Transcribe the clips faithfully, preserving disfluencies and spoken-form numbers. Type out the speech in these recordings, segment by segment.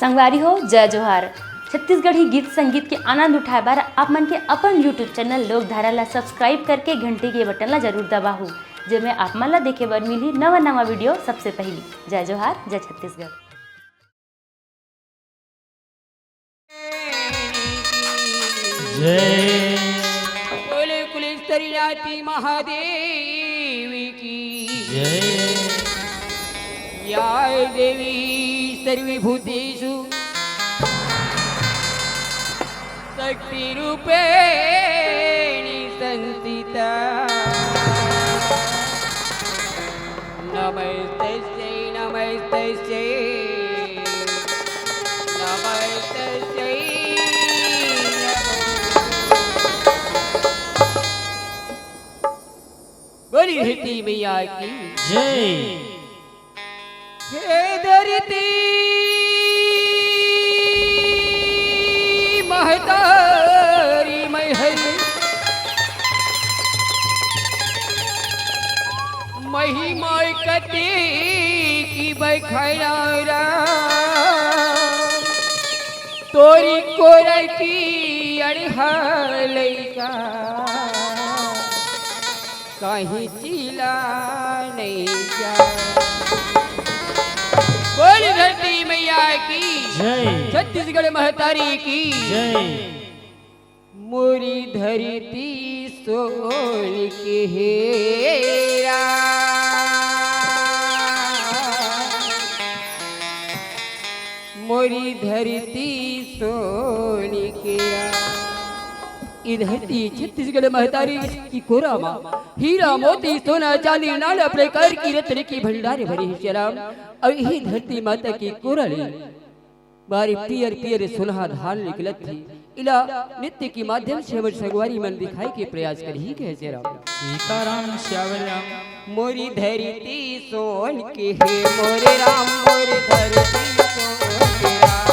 संगवारी हो, जय जोहार। छत्तीसगढ़ी गीत संगीत के आनंद उठाए बर आप मन के अपन YouTube चैनल लोकधारा ला सब्सक्राइब करके घंटी के बटन ला जरूर दबाहू, जेमे आप मन ला देखे बर मिलही नवा नवा वीडियो सबसे पहली। जय जोहार, जय छत्तीसगढ़। जय। बोले कुलेश्वरी नाथी महादेव की जय। या देवी सर्वभूतेषु शक्ति रूपेणी संस्थिता। नमस्तस्यै नमस्तस्यै नमस्तस्यै नमो। बोली धरती मैया की जय। हे धरती महतारी मैहरी, महिमा कते की बखाना। तोरी कोरा की अड़हा लइका कहीं चीला नहीं जा। बोली धरती मैया की जय। छत्तीसगढ़ महतारी की जय। मोरी धरती सोन के हेरा, मोरी धरती सोन के हेरा। ये धरती छत्तीसगढ़ महतारी की कोरा माँ हीरा मोती सोना चांदी नाना प्रकार की रत्न की भंडार भरी है श्याम। और यही धरती माता की कोरा ले बारी पियर पियर सुनहा धान निकलत थी। इला नृत्य के माध्यम से हमर संगवारी मन दिखाई के प्रयास करही कहे श्याम। सीताराम श्यावराम। मोरी धरती सोन के हे मोरे राम, मोरे धरती सोन के राम।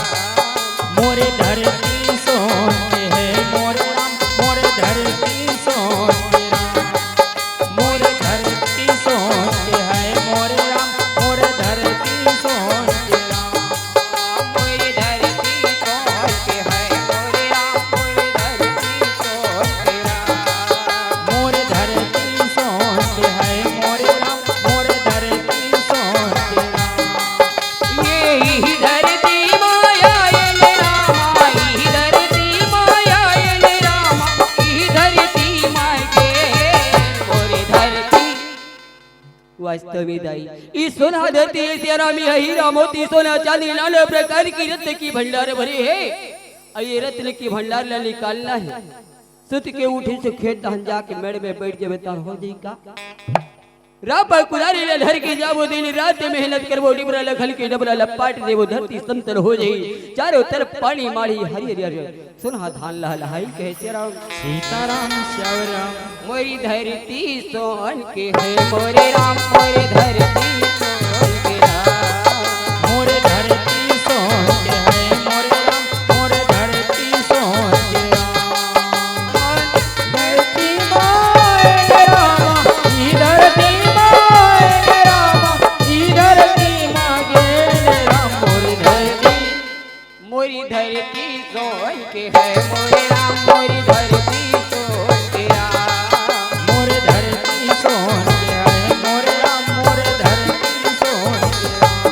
मोरे धरती सोन के हे मोरे राम, मोरे धरती सोन के राम। मोरे धरती सोन के हे मोरे राम, मोरे धरती सोन के राम। मोरे धरती सोन के हे मोरे राम, मोरे धरती सोन के राम। मोरे धरती सोन के हे मोरे राम, मोरे धरती सोन के राम। ये ही धरती माया ये रामा, ये ही धरती माया ये रामा, ये ही धरती माँ के मोरे धरती। वास्तव में दाई, ई सोना धरती ऐसे रामी है, हीरा मोती सोना चांदी नाना प्रकार की रत्न की भंडार भरे है। और ये रत्न की भंडार ला निकालना है। सुत के उठे से खेत धान जाके मेड़ में बैठ जावे तार हो जाई का। रापा कुदारी ला धर के जाबो, दिन रात मेहनत करबो, डिबरा ला खल के डबरा ला पाट देबो, धरती समतल हो जाई, चारों तरफ पानी माढ़ी हरी हरी हरी। सुनहा धान लहलहाई कहे श्याम। सीताराम श्यावराम। मोरी धरती सोन के हे मोरे राम, मोरे धरती सोन के राम। मोरे धरती सोन के हे मोरे राम, मोरे धरती सोन के राम। धरती माय गे रामा, ई धरती माय गे रामा, ई धरती माय गे राम, मोरी धरती। मोरी धरती सोन के हे मोरे राम, मोरी धरती सोन के राम। मोरे धरती सोन के हे मोरे राम, मोरे धरती सोन के राम।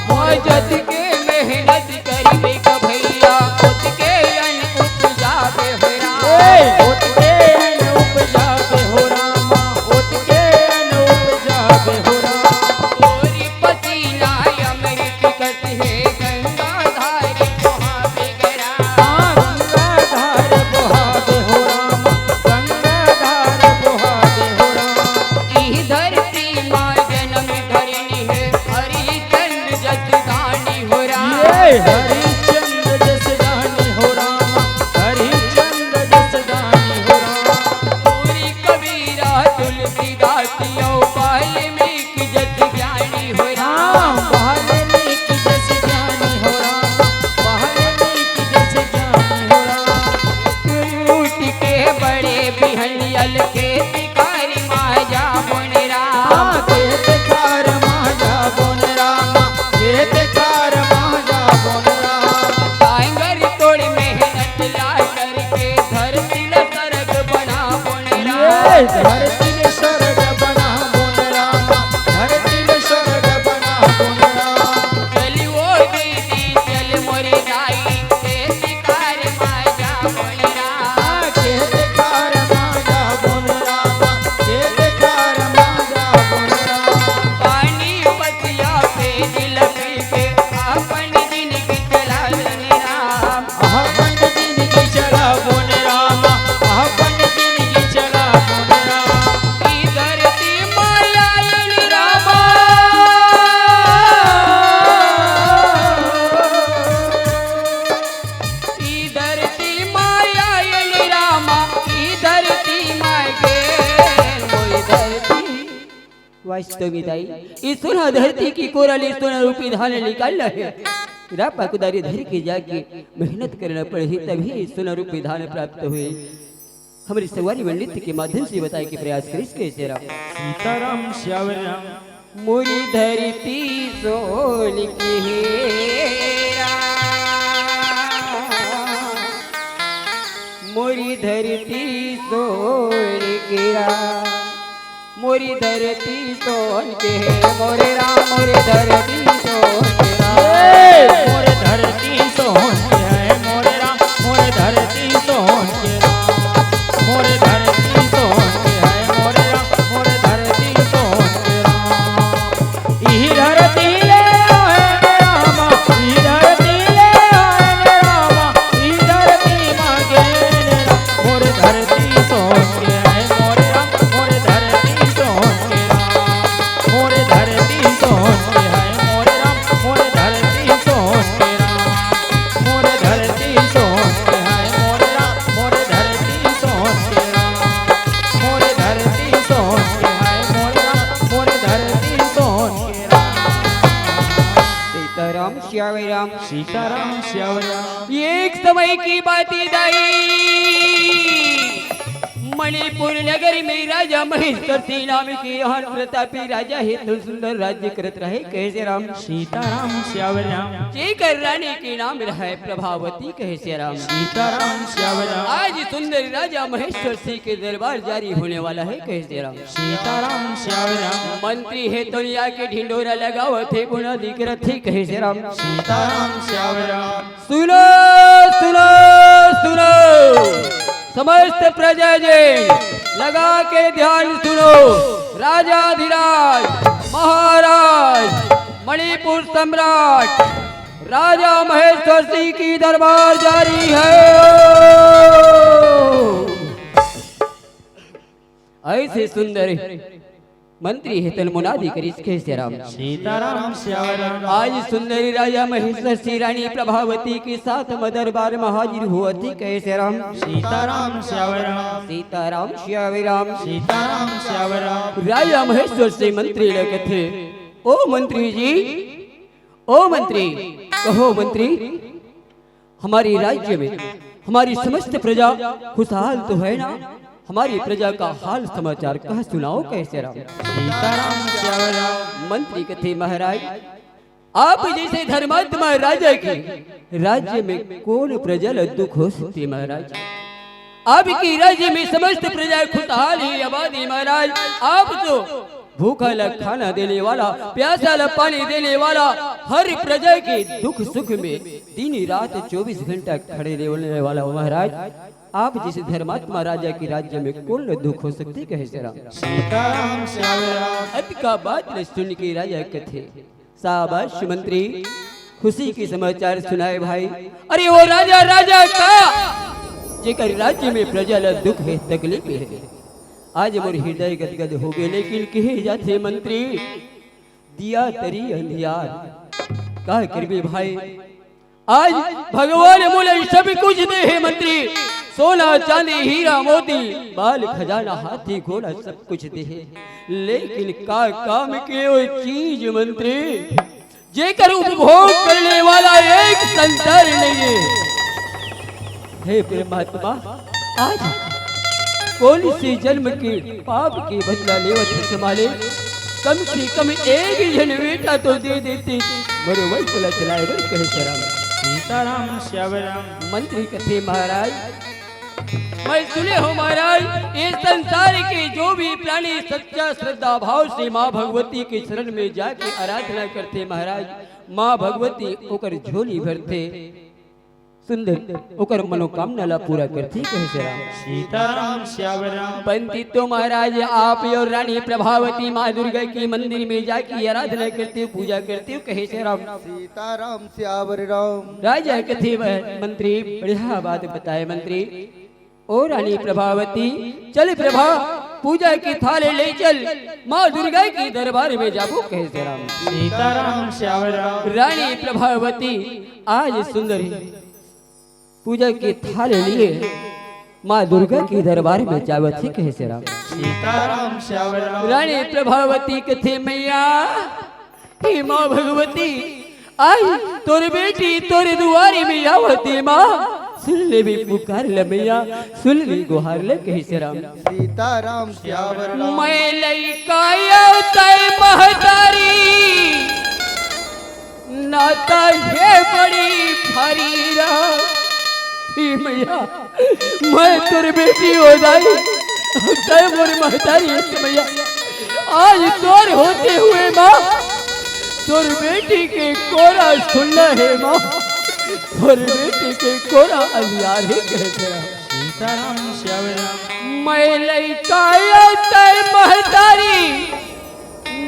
मोर जत के मेहनत करिबे ग भैया, ओतके अन्न उपजाबे हो राम। ए, ओतके अन्न उपजाबे हो राम, ओतके अन्न उपजाबे हो राम। तोरी पसीना अमृत कस हे गंगा धार बोहाबे ग राम। हाँ, गंगा धार बोहाबे हो राम, गंगा धार बोहाबे हो राम। इही धरती माँ जनम धरनी हे हरिचंद जस दानी हो राम। ये हरिचंद जस दानी हो राम, हरिचंद जस दानी हो राम। पूरी कबीरा तुलसीदास अउ वाल्मीकि जस ज्ञानी हो राम। हाँ, वाल्मीकि जस ज्ञानी हो राम, वाल्मीकि जस ज्ञानी हो राम। उठ के बड़े बिहनियल के शिकारी माया बोन राम। हाँ, खेत खार माया बोन राम, खेत खार माया बोन तो मिताई, इस सोना धरती की कोरा ले सोना रूपी धान निकालना है। रापा कुदारी धर के जाके मेहनत करना पड़ही, तभी इस सोना रूपी धान प्राप्त हुई। हमरी संगवारी मन नृत्य के माध्यम से बताए के प्रयास करिस कइसे राम। सीताराम श्यावराम। मोरी धरती सोन के हे राम, मोरी धरती सोन के राम, मोरी धरती सोन के हे मोरे राम, मोरी धरती सोन के राम। ए! मोरे धरती सोन के हे मोरे राम, मोरे धरती सोन के राम, मोरे धरती सोन के हे मोरे राम, मोरे धरती सोन के राम। इही धरती ले आए ने रामा, इही धरती ले आए ने रामा, इही धरती मांगे ने राम। मोर धरती सोन के हे मोरे राम, मोर धरती सोन के राम। मोर धरती सोन के हे मोरे राम, मोर धरती सोन के राम। मोर धरती सोन के हे मोरे राम, मोर धरती सोन के राम। मोर धरती सोन के हे मोरे राम, मोर धरती सोन के राम। सीताराम श्यावराम। सीताराम श्यावराम। एक समय की बात हे दाई, मणिपुर नगर में राजा महेश्वर सिंह नाम के महान प्रतापी राजा हे, तो सुंदर राज्य करत रहे कइसे राम। सीताराम श्यावराम। जेकर रानी के नाम रहे प्रभावती कइसे राम। सीताराम श्यावराम। आज सुंदर राजा महेश्वर सिंह के दरबार जारी होने वाला हे कइसे राम। सीताराम श्यावराम। मंत्री हे तो आके ढिंडोरा लगावत हे, गुना दिख रथे कइसे राम। सीताराम श्यावराम। सुनो, सुनो, सुनो, समस्त प्रजा जी, लगा के ध्यान सुनो। राजाधिराज महाराज मणिपुर सम्राट राजा महेश्वर सिंह की दरबार जारी हे। अइसे सुंदर मंत्री हे तेन मुनादी करिस कइसे राम। सीताराम श्यावराम। आज सुंदर राजा महेश्वर सिंह रानी प्रभावती के साथ म दरबार म हाजिर होवत हे कइसे राम। सीताराम श्यावराम। सीताराम श्यावराम। सीताराम श्यावराम। राजा महेश्वर सिंह मंत्री ल कथे, ओ मंत्री जी, ओ मंत्री, कहो मंत्री, हमारे राज्य में हमारी समस्त प्रजा खुशहाल तो है ना? हमारी प्रजा का हाल समाचार कह सुनाओ कइसे राम। सीताराम श्यावराम। मंत्री कथे महाराज, आप जइसे धर्मात्मा राजा के राज्य में कोन प्रजा ल दुख हो सकथे महाराज? आपके राज्य में समस्त प्रजा खुशहाल हे, आबाद हे महाराज। आप तो भूखा ला खाना देने वाला, प्यासा ला पानी देने वाला, हर प्रजा के दुख सुख में दिन रात चौबीस घंटा खड़े रहने वाला हो महाराज। आप जइसे धर्मात्मा राजा के राज्य में कोन ल दुख हो सकथे कइसे राम। सीताराम श्यावराम। अतका बात ल सुन के राजा कथे, शाबाश मंत्री, खुशी के समाचार सुनाए भाई। अरे वो राजा, राजा का, जेकर राज्य में प्रजा ल दुख हे, तकलीफ हे। आज मोर हृदय गदगद हो गे, लेकिन कहे जाथे मंत्री, दिया तरी अंधियार। का करबे भाई, आज भगवान मोला सब कुछ दे हे मंत्री, सोना चांदी हीरा मोती, माल खजाना हाथी घोड़ा सब कुछ दे हे, लेकिन का काम के वो चीज मंत्री, जेकर उपभोग करने वाला एक संतान नहीं हे। हे परमात्मा, आज कोन से जन्म के पाप के बदला लेवत हे संभाले, कम से कम एक झन बेटा तो दे देते, मोर वंश ला चलाए बर कइसे राम। सीताराम श्यावराम। मंत्री कथे महाराज, मैं सुने हो महाराज, ये संसार के जो भी प्राणी सच्चा श्रद्धा भाव से माँ भगवती के शरण में जाके आराधना करथे महाराज, माँ भगवती ओकर झोली भरथे, सुंदर ओकर मनोकामना ला पूरा करथे कइसे राम। सीताराम श्यावराम। पंडित तो महाराज आप अउ रानी प्रभावती माँ दुर्गा के मंदिर में जाके आराधना करथे, पूजा करथे कइसे राम। सीताराम श्यावराम। राजा कथे मंत्री, बढ़िया बात बताए मंत्री। ओ रानी प्रभावती, चल प्रभा, पूजा के थाल ले चल, माँ दुर्गा के दरबार में जाबो कइसे राम। सीताराम श्यावराम। रानी प्रभावती आज सुंदर हे, पूजा के थाल लिए माँ दुर्गा के दरबार में जावत हे कहे से राम। सीताराम श्याम राम। रानी प्रभावती कथे मैया, हे माँ भगवती, आई तोर बेटी तोर दुआरे में आवत हे माँ, सुन ले भी पुकार ले मैया, सुन ले गुहार ले कहे से राम। सीताराम श्याम राम। मैं लइका अउ तै महतारी, नाता हे बड़ी भारी राम। हे मैया, मैं तोर बेटी हो दाई, तै मोर महतारी हे मैया। आज तोर होते हुए माँ, तोर बेटी के कोरा सुनना हे माँ, तोर बेटी के कोरा अंधियार हे कहे से राम। सीताराम श्याम राम। मैं लइका अउ तै महतारी,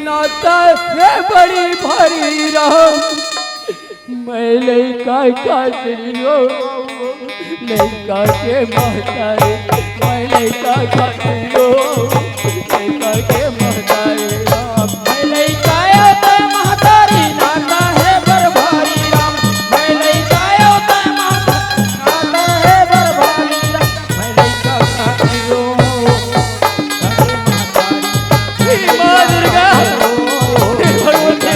नाता हे बड़ी भारी राम। मैं लइका का करियो, लइका के महतारी, मैं लइका का करियो, लइका के महतारी राम। मैं लइका अउ तै महतारी, नाता हे बड़ भारी राम। मैं लइका अउ तै महतारी, नाता हे बड़ भारी राम। मैं लइका का करियो, हे माँ दुर्गा, हे भगवती।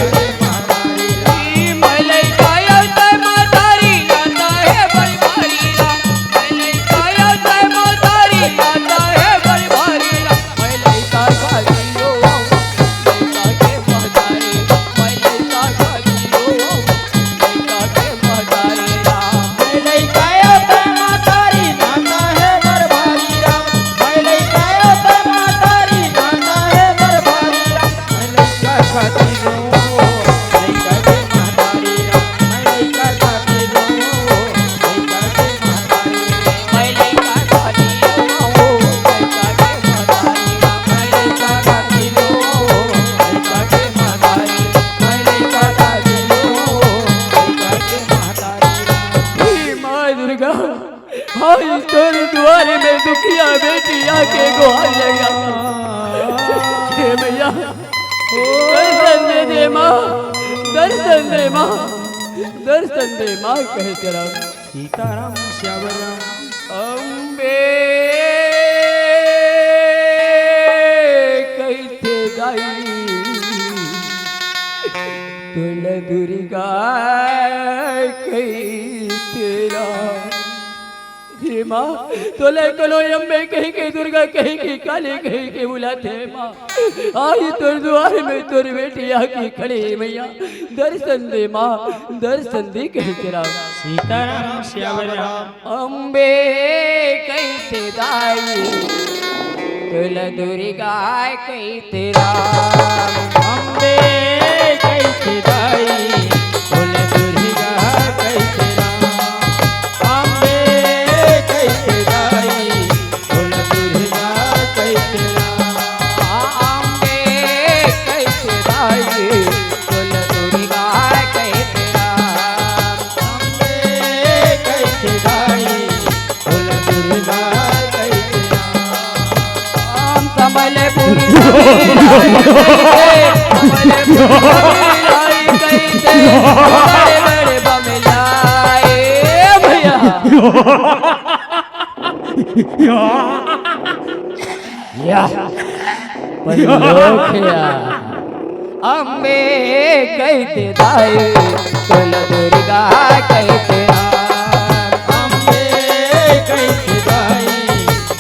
हे माँ दुर्गा, आज तोर दुआरे में दुखिया बेटी आके गुहार लगा। हे मैया, दर्शन दे दे माँ, दर्शन दे माँ, दर्शन दे माँ कहे से राम। सीताराम श्याम राम। अम्बे कहिथे दाई, तोला दुर्गा कहिथे राम। हे माँ, तोला कोनो अम्बे कहि के, दुर्गा कहि के, काली कहि के बुलाथे माँ। आज तोर दुआर में तोर बेटी आके खड़े हे मैया, दर्शन दे माँ, दर्शन दे कहिथे राम। सीताराम श्याम राम। अम्बे कहिथे दाई, तोला दुर्गा कहिथे राम। अम्बे कहिथे दाई, तोला दुर्गा कहिथे राम। अम्बे कहिथे दाई, तोला दुर्गा कहिथे राम। अम्बे कहिथे दाई, तोला दुर्गा कहिथे राम। अम्बे कहिथे दाई, तोला दुर्गा कहिथे राम। हम समले पुरुष समले पुरुष बड़े बड़े बमलाए भैया। या। परलोक या। अम्बे कहिथे दाई, तोला दुर्गा कहिथे राम। अम्बे कहिथे दाई,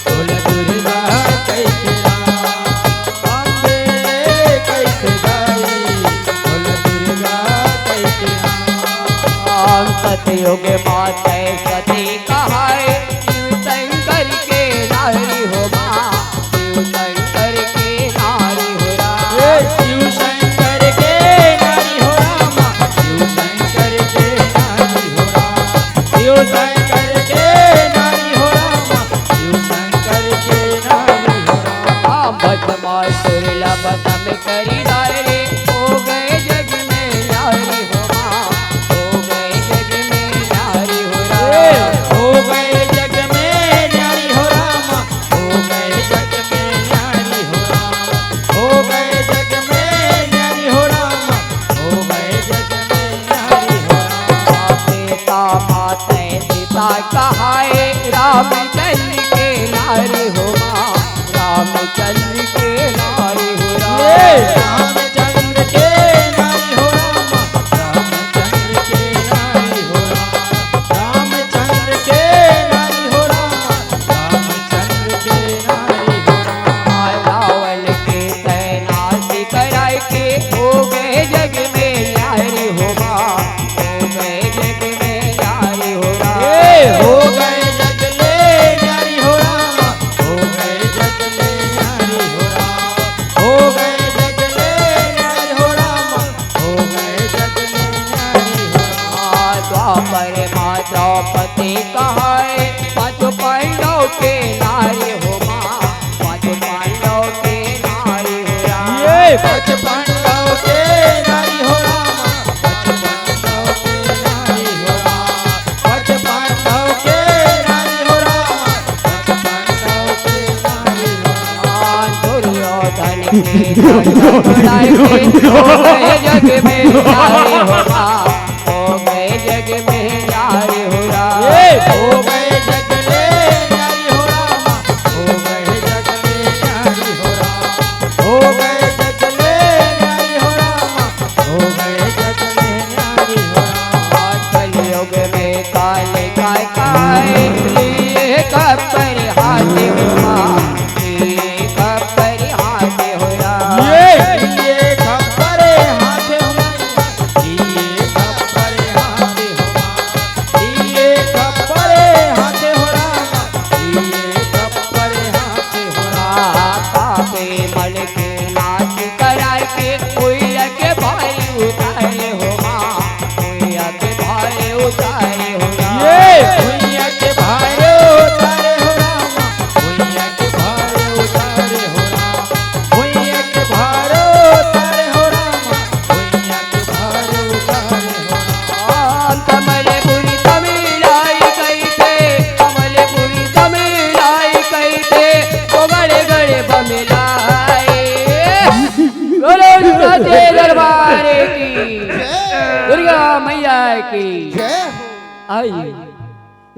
तोला दुर्गा कहिथे राम। अम्बे कहिथे दाई, तोला दुर्गा कहिथे राम। सतयुग माते सती कहाए, शिव शंकर के नारी हो माँ, शिव शंकर के नारी हो राम। ए, शिव शंकर के नारी हो राम, शिव शंकर के नारी हो राम, शिव शंकर के नारी हो राम, शिव शंकर के नारी हो राम। हाँ, भस्मासुर ला भस्म करी डारे, हो गए जग में नारी हो माँ, हो गए जग में नारी हो राम। हो गए जग में नारी हो राम, हो गए जग में नारी हो राम, हो गए जग में नारी हो राम, हो गए जग में नारी हो राम। सीता माते सीता कहाए, राम जल के जग में न्यारी हो राम। ए, हो गए जग ले न्यारी हो राम, हो गए जग ले न्यारी हो राम, हो गए जग ले न्यारी हो राम, हो गए जग ले न्यारी हो राम। द्वापर माँ द्रौपदी कहाए, पांचों पांडव के नारी हो माँ, पांचों पांडव के नारी हो राम। ये पांच पांडव के नारी हो राम, पांच पांडव के नारी हो राम, पांच पांडव के नारी हो राम, पांच पांडव के नारी हो राम। दुर्योधन के संग लड़ाई के, हो गए जग में नारी हो राम, हो गए जग में नारी हो राम, ए! हो गए जग ले नारी हो राम, हो गए जग ले नारी हो राम, हो गए जग ले नारी हो राम, हो गए जग ले नारी हो राम। कलयुग में काल का काय लिए खप्पर हाथ हो राम, लिए खप्पर हाथ हो राम, ये लिए खप्पर हाथ हो राम, लिए खप्पर हाथ हो राम, लिए खप्पर हाथ हो राम, लिए खप्पर हाथ हो राम। पापी मन के नाश कराए के, भुइया के भार उतारे हो माँ, भुइया के भार उतारे हो राम। ये भुइया के भार उतारे हो राम, भुइया के भार उतारे हो राम, भुइया के भार उतारे हो राम, भुइया के भार उतारे हो राम। कमलपुरी तमिलाई कहिथे, कमलपुरी तमिलाई कहिथे, ओ गड़े गड़े बमिलाए। बोलो दुर्गा के दरबार की, दुर्गा मैया की। जय हो। आइए,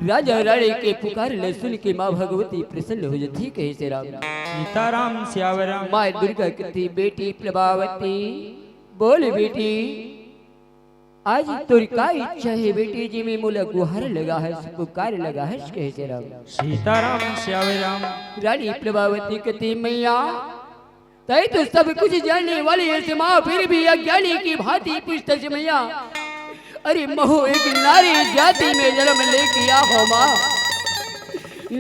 राजा रानी के पुकार ल सुन के माँ भगवती प्रसन्न हो जाती, कहे से राम। सीताराम सियावर राम। माँ दुर्गा कहिथे, बेटी प्लवावती, बोल बेटी, आज तोर का इच्छा हे बेटी, जेमे मोला गुहार लगा हस, पुकार लगा हस, कहे से राम। सीताराम सियावर राम। रानी प्लवावती कहिथे, मैया, तैं तो सब कुछ जानने वाली हस माँ, फिर भी अज्ञानी की भांति पूछथस मैया। अरे महूँ एक नारी जाति में जन्म लेके आए हों माँ,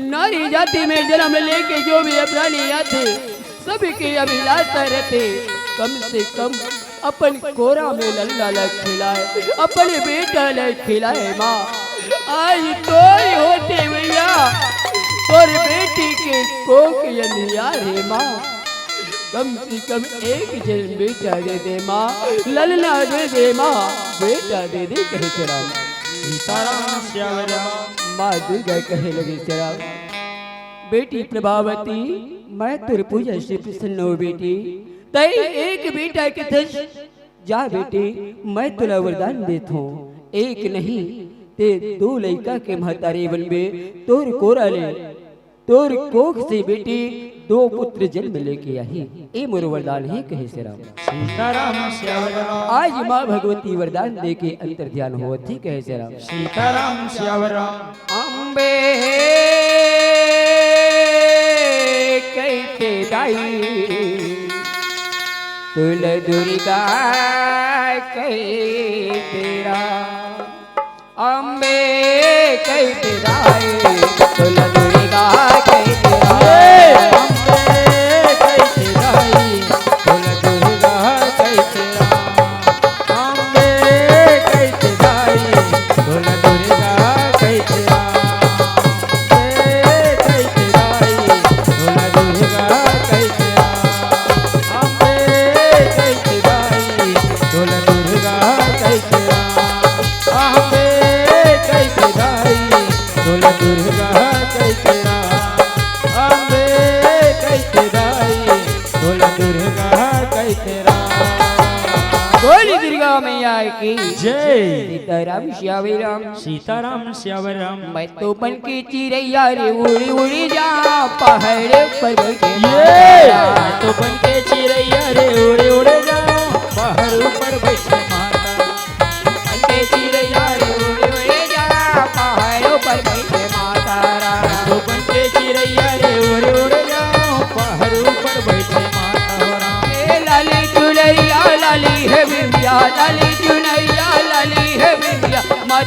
नारी जाति में जन्म लेके जो भी प्राणी आथे, सभी के अभिलाषा रहिथे, कम से कम अपन कोरा में लल्ला ला खिलाए, अपन बेटा ला खिलाए माँ। आज तोर होते भैया, तोर बेटी के कोख अंधियार हे माँ। कम से कम एक झन बेटा दे दे माँ, ललना दे दे माँ, बेटा दे दे, कहे से राम। सीताराम सियावर राम। माँ दुर्गा कहे लगिस राम, बेटी प्रभावती, मैं तोर पूजा से प्रसन्न हों बेटी। तैं एक बेटा कहिथस, जा बेटी, मैं तोला वरदान देत हों, एक नहीं ते दो लइका के महतारी बनबे, तोर कोरा ले तोर कोख से बेटी दो पुत्र जन्म लेके आही, ए मोर वरदान हे, कहे से राम। सीताराम सियावर राम। आज माँ भगवती वरदान देके अंतर ध्यान होवत हे, कहे से राम। सीताराम सियावर राम। अम्बे कहिथे दाई, तोला दुर्गा कहिथे राम। अम्बे कहिथे दाई, तोला दुर्गा कहिथे दाई। अम्बे कहिथे दाई, तोला दुर्गा कहिथे दाई। अम्बे कहिथे दाई, तोला दुर्गा कहिथे दाई। अम्बे कहिथे दाई, तोला दुर्गा कहिथे दाई। अम्बे कहिथे दाई, तोला दुर्गा कहिथे दाई। अम्बे कहिथे दाई, तोला दुर्गा कहिथे राम। अम्बे कहिथे दाई, तोला दुर्गा कहिथे राम। बोली दुर्गा मैया की जय। सीताराम सियावर राम। सीताराम सियावर राम। मैं तो बन के चिरैया रे उड़ी उड़ी जा, पहाड़ पर बैठे ये। मैं तो बन के चिरैया रे उड़ी उड़ी जा, पहाड़ ऊपर बैठे माता। बन के चिरैया रे उड़ी उड़ी जा, पहाड़ ऊपर बैठे माता राम। तो बन के चिरैया रे उड़ी उड़ी जा, पहाड़ ऊपर बैठे माता राम। ए लाली चुनैया लाली हे बिंदिया, लाली चुनैया लाली हे बिंदिया, माँ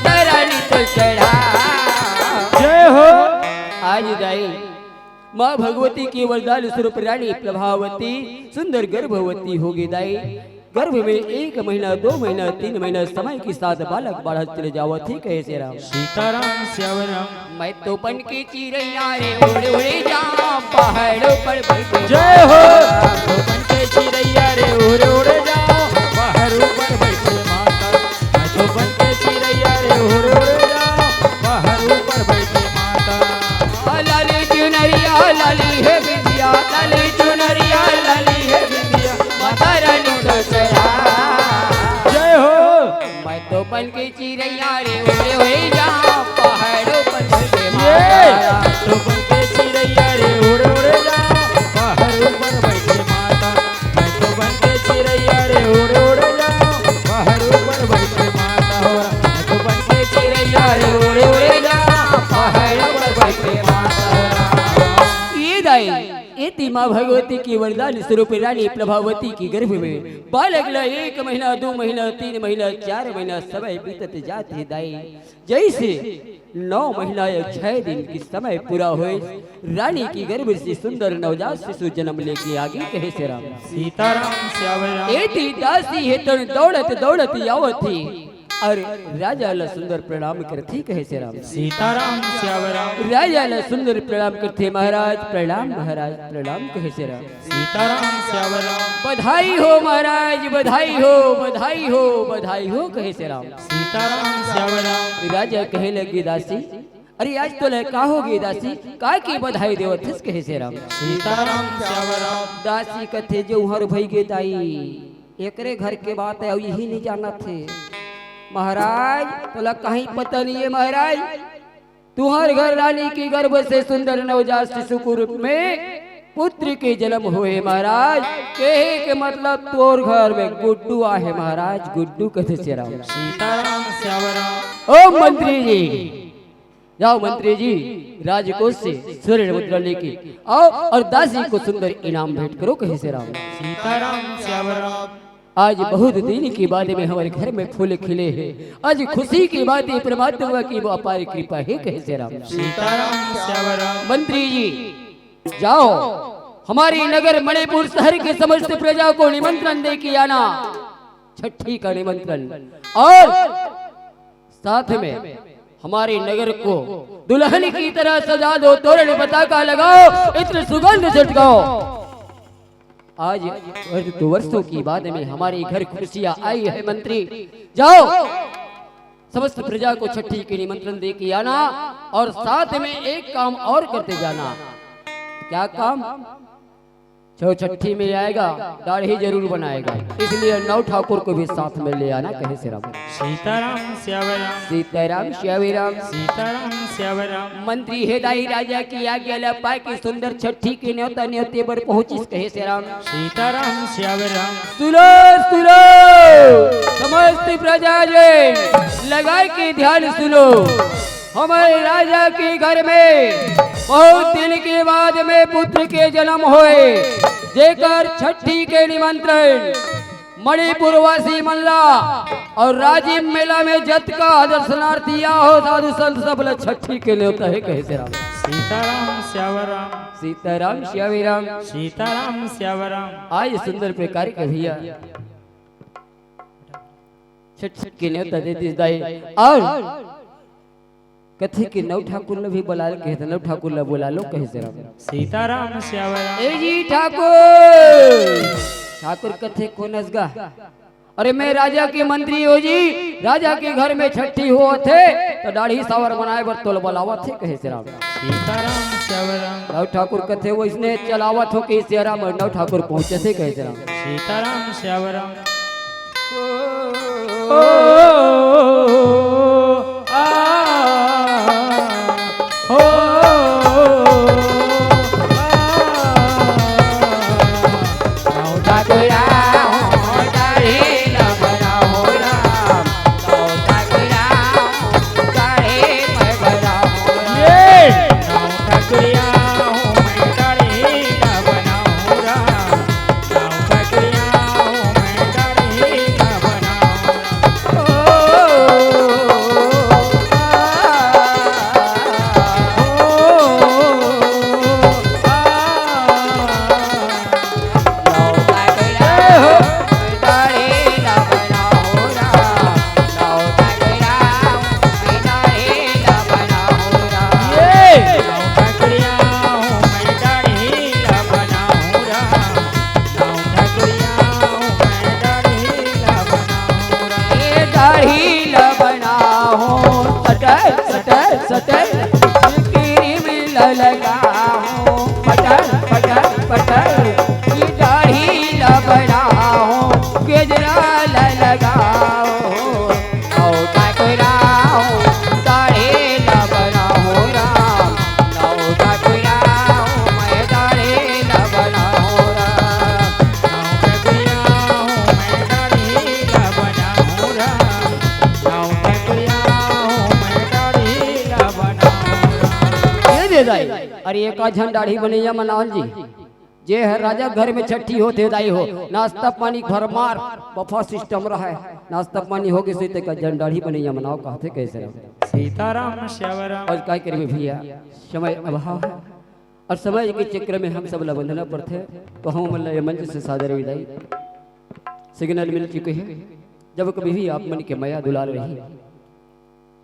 चढ़ा। जय हो। आज दाई माँ भगवती के वरदान स्वरूप रानी प्रभावती सुंदर गर्भवती होगे दाई। गर्भ में एक महीना, दो महीना, तीन महीना समय के साथ बालक बाढ़त चले जावत हे, कहे से राम। सीताराम श्याम राम। मैं तो बन के चिरैया रे, उड़ उड़ जाऊं पहाड़ों पर बैठ के। जय हो। मैं तो बन के चिरैया रे, उड़ उड़ जाऊं पहाड़ों पर बैठ के माता। मैं तो बन के चिरैया रे, उड़ उड़ जाऊं पहाड़ों पर बैठ के माता। लाली चुनरिया लाली है बिंदिया, लाली चुनरिया लाली है बिंदिया, माता रानी तो चढ़ा। जय हो। मैं तो बन के चिरैया रे, उड़े हुए जा पहाड़ों पर चढ़ के ये। माता। तो बन के चिरैया रे, उड़ उड़ जा पहाड़ों पर बैठ के माता। मैं तो बन के चिरैया रे, उड़ उड़ जा पहाड़ों पर बैठ के माता हो। मैं तो बन के चिरैया रे, उड़ उड़ जा पहाड़ों पर बैठ के माता हो। ये दाई, ये थी माँ भगवती की वरदान स्वरूप रानी प्रभावती की गर्भ में बालक ला एक महीना, दो महीना, तीन महीना, चार महीना समय बीतत जात हे दाई। जैसे नौ महीना या छह दिन के समय पूरा होय, रानी की गर्भ से सुंदर नवजात शिशु जन्म लेके आगे, कहे से राम। सीताराम श्याम राम। ए थी दासी हे तन दौड़त दौड़त आवत थी और राजा ला सुंदर प्रणाम करथी, कहे से राम। सीताराम श्याम राम। राजा ला सुंदर प्रणाम करथे, महाराज प्रणाम, महाराज प्रणाम, कहे से राम। सीताराम श्याम राम। बधाई हो महाराज, बधाई हो, बधाई हो, बधाई हो, कहे से राम। सीताराम श्याम राम। राजा कहे लगे दासी, अरे आज तोला का होगे दासी, का के बधाई देवत हस, कहे से राम। सीताराम श्याम राम। दासी कथे जो हर भई गे दाई, एकरे घर के बात हे, अउ यही नहीं जानत हे। महाराज तोला कहीं पता नहीं है महाराज, तुहर घर रानी के गर्भ से सुंदर नवजात शिशु के रूप में पुत्र के जन्म होए महाराज। कहे के मतलब तोर घर में गुड्डू आहे महाराज, गुड्डू कथे से राम। सीताराम श्याम राम। ओ मंत्री जी, जाओ मंत्री जी, राजकोष से स्वर्ण मुद्रा लेके आओ और दासी को सुंदर इनाम भेंट करो, कहे से राम। सीताराम श्याम राम। आज बहुत दिन के बाद में हमारे घर में फूल खिले हैं। आज खुशी की बात है, परमात्मा की वो अपार कृपा है, कहे से राम। सीताराम श्याम राम। मंत्री जी, जाओ, हमारे नगर मणिपुर शहर के समस्त प्रजा को निमंत्रण दे के आना, छठी का निमंत्रण। और साथ में हमारे नगर को दुल्हन की तरह सजा दो, तोरण पताका लगाओ, इत्र सुगंध छिटकाओ। आज वर्ष, दो वर्षों की बाद में हमारे घर खुशियां आई है मंत्री। जाओ, समस्त प्रजा को छठी के निमंत्रण दे के आना और साथ में एक काम और करते जाना। क्या काम? जो छठी में आएगा, दाढ़ी जरूर बनाएगा, इसलिए नौ ठाकुर को भी साथ में ले आना, कहे से राम। सीताराम श्याम राम। सीताराम श्याम राम। सीताराम श्याम राम। मंत्री हे दाई राजा की आज्ञा ला पाके सुंदर छठी के न्योता न्योते बर पहुंचिस, कहे से राम। सीताराम श्याम राम। सुनो, सुनो, समस्त प्रजा जन लगा के ध्यान सुनो। हमारे राजा के घर में बहुत दिन के बाद में पुत्र के जन्म होए, जेकर छठी के निमंत्रण मणिपुर वासी मन ला और राजिम मेला में जतका दर्शनार्थी आ हो, साधु संत सब ला छठी के न्योता हे, कहे से राम। सीताराम श्याम राम। सीताराम श्याम राम। सीताराम श्याम राम। आज सुंदर प्रकार के भैया छठ के न्योता दे दिस दाई। और कथे के नौ ठाकुर ला भी बुला ले, कहे नौ ठाकुर ला बुला लो, कहे से राम। सीताराम श्याम राम। ए जी ठाकुर, ठाकुर कथे कोन असगा? अरे मैं राजा के मंत्री हो जी, राजा के घर में छठी होत हे, तो दाढ़ी सावर बनाए बर तोल बुलावत हे, कहे से राम। सीताराम श्याम राम। नौ ठाकुर कथे वैसने चलावत हो, कहे से राम, नौ ठाकुर पहुंचे से, कहे से राम। सीताराम श्याम राम। ओ, आ, ओ, आ। सटल सटल क्रीम ल लगाहूं, पटल पटल पटल ये दाढ़ी ल बनाहूं, गजरा ल लगाहूं, नौ ठकुराहूं दाढ़ी ल बनाहूं राम, नौ ठकुराहूं मैं दाढ़ी ल बनाहूं राम। ये दे दाई, अरे एक झन दाढ़ी बनैया मनावल जी, जे हर राजा घर में छट्ठी होथे दाई हो, नाश्ता पानी भरमार बफा सिस्टम रहय, नाश्ता पानी हो गिस ते एक झन दाढ़ी बनैया मनाव कहथे कैसे रहो? सीताराम श्यावराम। और काय करबे भैया, समय अभाव है। और समय के चक्र में हम सब ला बंधना पड़थे, तो हम मन ला ये मंच से सादर विदाई। सिग्नल मिल चुके हैं। जब कभी भी आप मन के मया दुलार रही,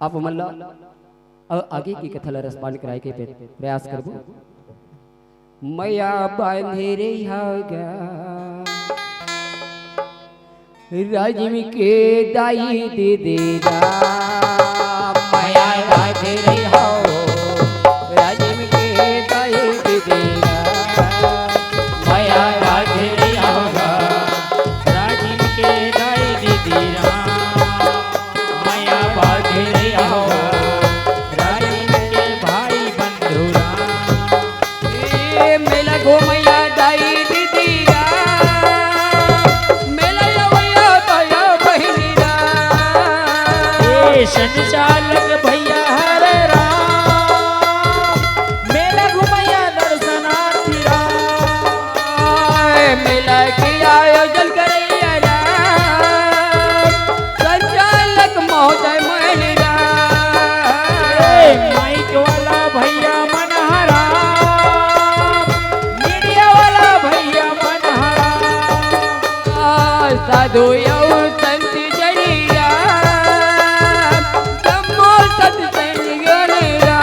आप मन ला अ-, आगे की कथा ला respond कराए के पे-, प्रयास करबो। मया बांधे रही हागा। राजिम के दाई दीदी रा, मया राधे रे हो। राजिम के दाई दीदी रा, मया राधे रे हो। राजिम के दाई दीदी रा, मया राधे रे हो। राजिम के भाई बंधु रा, ए मेला घुमैया दाई दीदी रा, मेला लवैया दया बहिनी रा। ए संचालक भैया हरे राम, मेला घुमैया दर्शनार्थी रा। ए मेला के आयोजन करैया रा, संचालक महोदय मन रा। ए माइक वाला भैया मन हरा, मीडिया वाला भैया मन हरा। आ, साधु अउ संत जरिया, जम्मो सत्संग गणरा।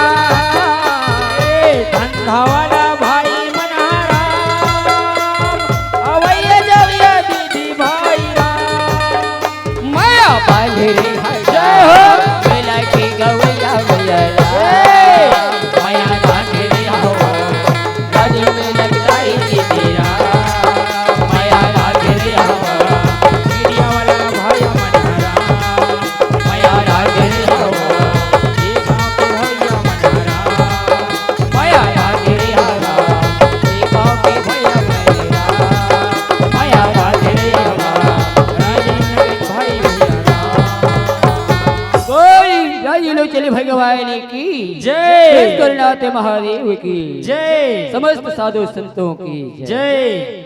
ए धंधा वाला भाई मन हरा, अवैया जवैया दीदी भाई रा। मया बांधे रे हागा। जय हो। मेला के गवैया भैया रा। जय। मया बांधे रे हागा। राजिम के दाई दीदी रा। मया बांधे रे हागा। मीडिया वाला भाई मन हरा। मया बांधे रे हागा। ये गांव के भैया मन हरा। मया राधे रे हरा, ये गांव के भैया मेरा। मया राधे रे हरा, राजेंद्र के भाई भैया राम। बोल, जय लोग चले भगवान की जय। जय करनाथ महादेव की जय। समस्त साधु संतों की जय। जय।